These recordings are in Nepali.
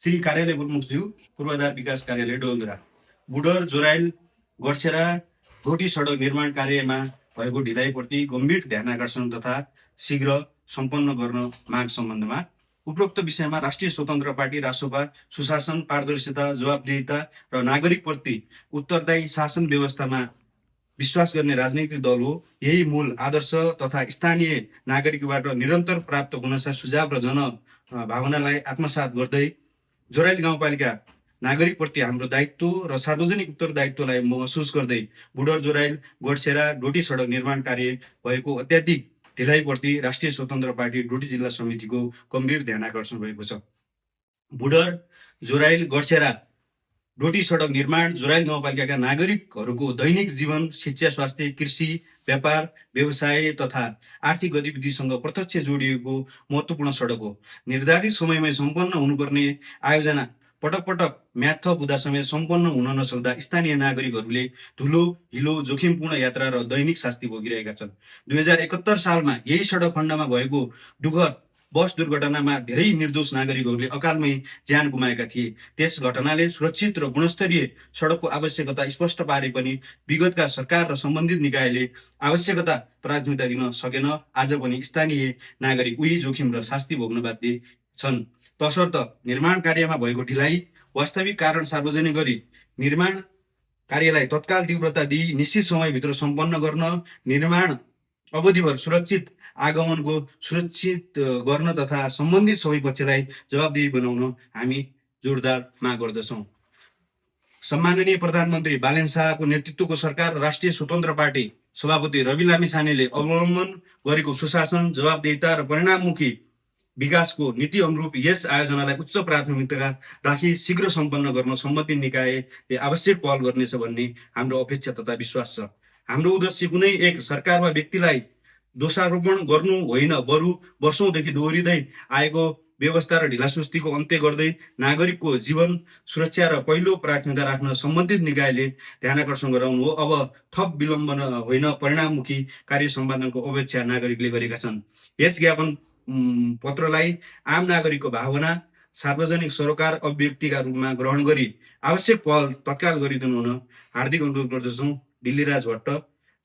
श्री कार्यालय प्रमुखज्यू, पूर्वाधार विकास कार्यालय डोलधुरा। बुडर, जोराइल, गडसेरा ढोटी सडक निर्माण कार्यमा भएको ढिलाइप्रति गम्भीर ध्यान आकर्षण तथा शीघ्र सम्पन्न गर्न माग सम्बन्धमा उपरोक्त विषयमा राष्ट्रिय स्वतन्त्र पार्टी रासोपा सुशासन, पारदर्शिता, जवाबदेहिता र नागरिकप्रति उत्तरदायी शासन व्यवस्थामा विश्वास गर्ने राजनीतिक दल हो। यही मूल आदर्श तथा स्थानीय नागरिकबाट निरन्तर प्राप्त गुनासा, सुझाव र जनभावनालाई आत्मसात गर्दै जोराइल गाउँपालिका नागरिकप्रति हाम्रो दायित्व र सार्वजनिक उत्तरदायित्वलाई महसुस गर्दै बुडर, जोराइल, गडसेरा ढोटी सडक निर्माण कार्य भएको अत्याधिक ढिलाइप्रति राष्ट्रिय स्वतन्त्र पार्टी ढोटी जिल्ला समितिको गम्भीर ध्यान आकर्षण भएको छ। बुडर, जोराइल, गडसेरा ढोटी सडक निर्माण जोराइल गाउँपालिकाका नागरिकहरूको दैनिक जीवन, शिक्षा, स्वास्थ्य, कृषि, व्यापार, व्यवसाय तथा आर्थिक गतिविधिसँग प्रत्यक्ष जोडिएको महत्त्वपूर्ण सडक हो। निर्धारित समयमै सम्पन्न हुनुपर्ने आयोजना पटक पटक म्याद थप हुँदा समेत सम्पन्न हुन नसक्दा स्थानीय नागरिकहरूले धुलो, हिलो, जोखिमपूर्ण यात्रा र दैनिक शास्ति भोगिरहेका छन्। 2071 सालमा यही सडक खण्डमा भएको दुःखद बस दुर्घटनामा धेरै निर्दोष नागरिकहरूले अकालमै ज्यान गुमाएका थिए। त्यस घटनाले सुरक्षित र गुणस्तरीय सडकको आवश्यकता स्पष्ट पारे पनि विगतका सरकार र सम्बन्धित निकायले आवश्यकता प्राथमिकता दिन सकेन। आज पनि स्थानीय नागरिक उही जोखिम र शास्ति भोग्न बाध्य छन्। तसर्थ निर्माण कार्यमा भएको ढिलाइ, वास्तविक कारण सार्वजनिक गरी निर्माण कार्यलाई तत्काल तीव्रता दिई निश्चित समयभित्र सम्पन्न गर्न, निर्माण अवधिभर सुरक्षित आगमनको सुरक्षित गर्न तथा सम्बन्धित सबै पक्षलाई जवाबदेही बनाउन हामी जोरदार माग गर्दछौँ। सम्माननीय प्रधानमन्त्री बालेन शाहको नेतृत्वको सरकार र राष्ट्रिय स्वतन्त्र पार्टी सभापति रवि लामिछानेले अवलम्बन गरेको सुशासन, जवाबदेहिता र परिणाममुखी विकासको नीति अनुरूप यस आयोजनालाई उच्च प्राथमिकता राखी शीघ्र सम्पन्न गर्न सम्बन्धित निकायले आवश्यक पहल गर्नेछ भन्ने हाम्रो अपेक्षा तथा विश्वास छ। हाम्रो उद्देश्य कुनै एक सरकार वा व्यक्तिलाई दोषारोपण गर्नु होइन, बरु वर्षौंदेखि दोहोरिँदै आएको व्यवस्था र ढिलासुस्तीको अन्त्य गर्दै नागरिकको जीवन सुरक्षा र पहिलो प्राथमिकता राख्न सम्बन्धित निकायले ध्यानाकर्षण गराउनु हो। अब थप विलम्बन होइन, परिणाममुखी कार्य सम्पादनको अपेक्षा नागरिकले गरेका छन्। यस ज्ञापन पत्रलाई आम नागरिकको भावना, सार्वजनिक सरोकार अभिव्यक्तिका रूपमा ग्रहण गरी आवश्यक पहल तत्काल गरिदिनु हुन हार्दिक अनुरोध गर्दछौँ। दिल्लीराज भट्ट,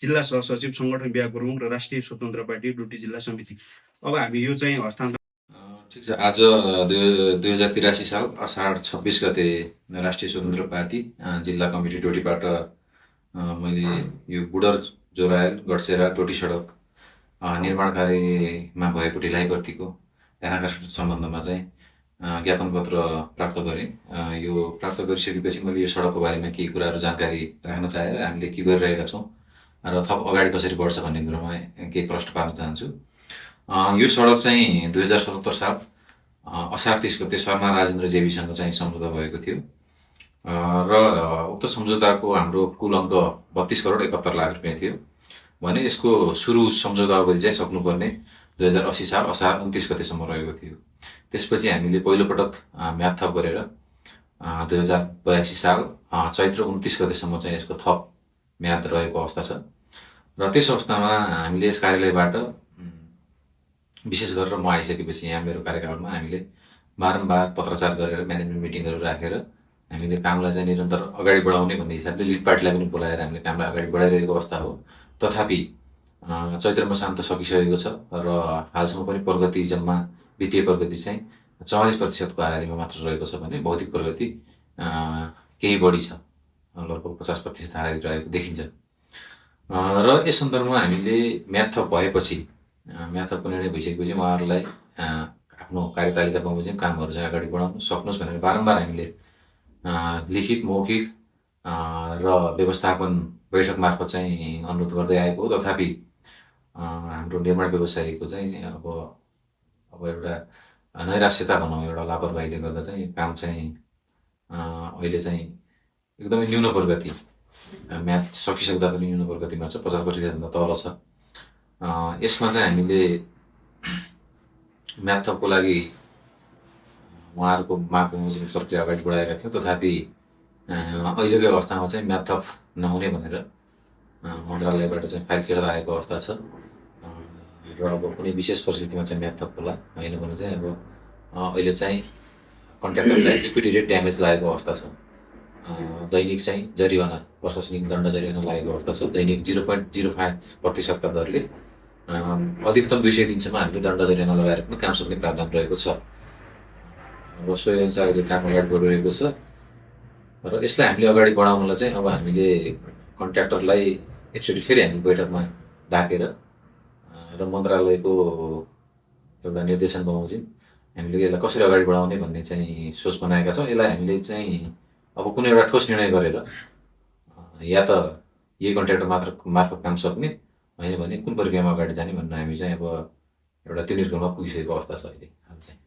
जिल्ला सहसचिव, संगठन विभाग प्रमुख र राष्ट्रिय स्वतन्त्र पार्टी डोटी जिल्ला समिति। अब हामी यो चाहिँ हस्तान्तरण। ठिक छ। आज 2083 साल असाढ 26 गते राष्ट्रिय स्वतन्त्र पार्टी जिल्ला कमिटी डोटीबाट मैले यो बुडर, जोराइल, गडसेरा डोटी सडक निर्माण कार्यमा भएको ढिलाइप्रतिको ध्यानाकर्षण सम्बन्धमा चाहिँ ज्ञापन पत्र प्राप्त गरेँ। यो प्राप्त गरिसकेपछि मैले यो सडकको बारेमा केही कुराहरू जानकारी राख्न चाहेर हामीले के गरिरहेका छौँ र थप अगाडि कसरी बढ्छ भन्ने कुरामा केही प्रश्न पार्न चाहन्छु। यो सडक चाहिँ 2077 साल असार 30 गते शर्मा राजेन्द्र जेबीसँग चाहिँ सम्झौता भएको थियो र उक्त सम्झौताको हाम्रो कुल अङ्क 32 करोड 71 लाख रुपियाँ थियो भने यसको सुरु सम्झौता अवधि चाहिँ सक्नुपर्ने 2080 साल असार 29 गतेसम्म रहेको थियो। त्यसपछि हामीले पहिलोपटक म्याद थप गरेर 2082 साल चैत्र 29 गतेसम्म चाहिँ यसको थप म्याद रहेको अवस्था छ र त्यस अवस्थामा हामीले यस कार्यालयबाट विशेष गरेर म आइसकेपछि यहाँ मेरो कार्यकालमा हामीले बारम्बार पत्रचार गरेर म्यानेजमेन्ट मिटिङहरू राखेर हामीले कामलाई चाहिँ निरन्तर अगाडि बढाउने भन्ने हिसाबले लिड पार्टीलाई पनि बोलाएर हामीले कामलाई अगाडि बढाइरहेको अवस्था हो। तथापि चैत्र मसान्त सकिसकेको छ र हालसम्म पनि प्रगति जम्मा वित्तीय प्रगति चाहिँ 44% हाराहारीमा मात्र रहेको छ भने भौतिक प्रगति केही बढी छ, लगभग 50% हाराहारी रहेको देखिन्छ। र यस सन्दर्भमा हामीले म्याद थप भएपछि म्याद थपको निर्णय भइसकेपछि उहाँहरूलाई आफ्नो कार्यतालिका बमोजिम कामहरू चाहिँ अगाडि बढाउन सक्नुहोस् भनेर बारम्बार हामीले लिखित, मौखिक र व्यवस्थापन बैठक मार्फत चाहिँ अनुरोध गर्दै आएको हो। तथापि हाम्रो निर्माण व्यवसायीको चाहिँ अब एउटा नैराश्यता भनौँ, एउटा लापरवाहीले गर्दा चाहिँ काम चाहिँ अहिले चाहिँ एकदमै न्यून प्रगति, म्याद सकिसक्दा पनि न्यून प्रगतिमा छ, 50% भन्दा तल छ। यसमा चाहिँ हामीले म्याद थपको लागि उहाँहरूको माग बमोजिम प्रक्रिया अगाडि बढाएका थियौँ। तथापि अहिलेको अवस्थामा चाहिँ म्याद थप नहुने भनेर मन्त्रालयबाट चाहिँ फाइल फिर्ता आएको अवस्था छ र अब कुनै विशेष परिस्थितिमा चाहिँ म्याद थप होला, होइन भने चाहिँ अब अहिले चाहिँ कन्ट्र्याक्टरलाई लिक्विडेटेड ड्यामेज लागेको अवस्था छ। दैनिक चाहिँ जरिवाना प्रशासनिक दण्ड जरिवाना लागेको अवस्था छ। दैनिक 0.05%का दरले अधिकतम 200 दिनसम्म हामीले दण्ड जरिवाना लगाएर पनि काम सक्ने प्रावधान रहेको छ र सोही अनुसार अहिले काम अगाडि बढिरहेको छ र यसलाई हामीले अगाडि बढाउनलाई चाहिँ अब हामीले कन्ट्र्याक्टरलाई एकचोटि फेरि हामी बैठकमा डाकेर र मन्त्रालयको एउटा निर्देशन बमोजिम हामीले यसलाई कसरी अगाडि बढाउने भन्ने चाहिँ सोच बनाएका छौँ। यसलाई हामीले चाहिँ अब कुनै एउटा ठोस निर्णय गरेर या त यही कन्ट्र्याक्टर मार्फत काम सक्ने, होइन भने कुन प्रक्रियामा अगाडि जाने भन्ने हामी चाहिँ अब एउटा त्यो निर्णयमा पुगिसकेको अवस्था छ अहिले हाल चाहिँ।